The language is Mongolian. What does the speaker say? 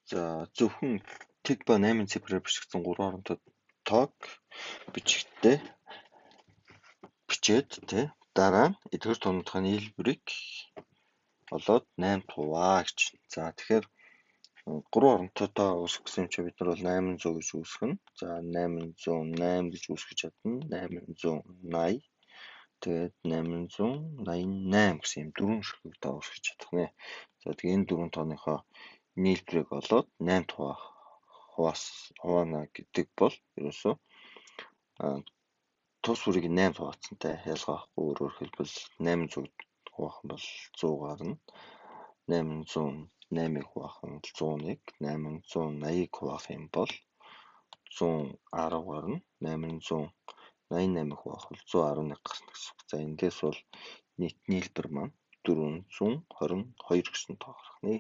За, зөвхөн тэг ба 8 цифрээр бичигдсэн 3 оронтой тоог бичихдээ бичээд тэ дараа нь эдгээр тоонуудын нийлбэрийг олоод 8 хуваа гэж. За, тэгэхээр 3 оронтой тоо үүсгэх гэсэн чинь бид нар бол 800 гэж үүсгэнэ. За, 808 гэж үүсгэж чадна. 880, тэгээд 888 гэсэн юм дөрвөн ширхэг тоо үүсгэж чадах нэ. За, тэгээ энэ дөрвөн тооныхоо нийлбэрийг олоод 8 хуваана гэдэг бол ерөөсөө тус бүрийг 8 хуваацсантай ялгаа авахгүй. Өөрөөр хэлбэл, 800 хуваах нь бол 100 гарна. 808-ыг хуваах нь 101, 880-ыг хуваах юм бол 110 гарна. 888-ыг хуваах бол 111 гарна гэсэн үг. За, эндээс бол нийт нийлбэр маань 422 гэсэн тоо гарах нэ.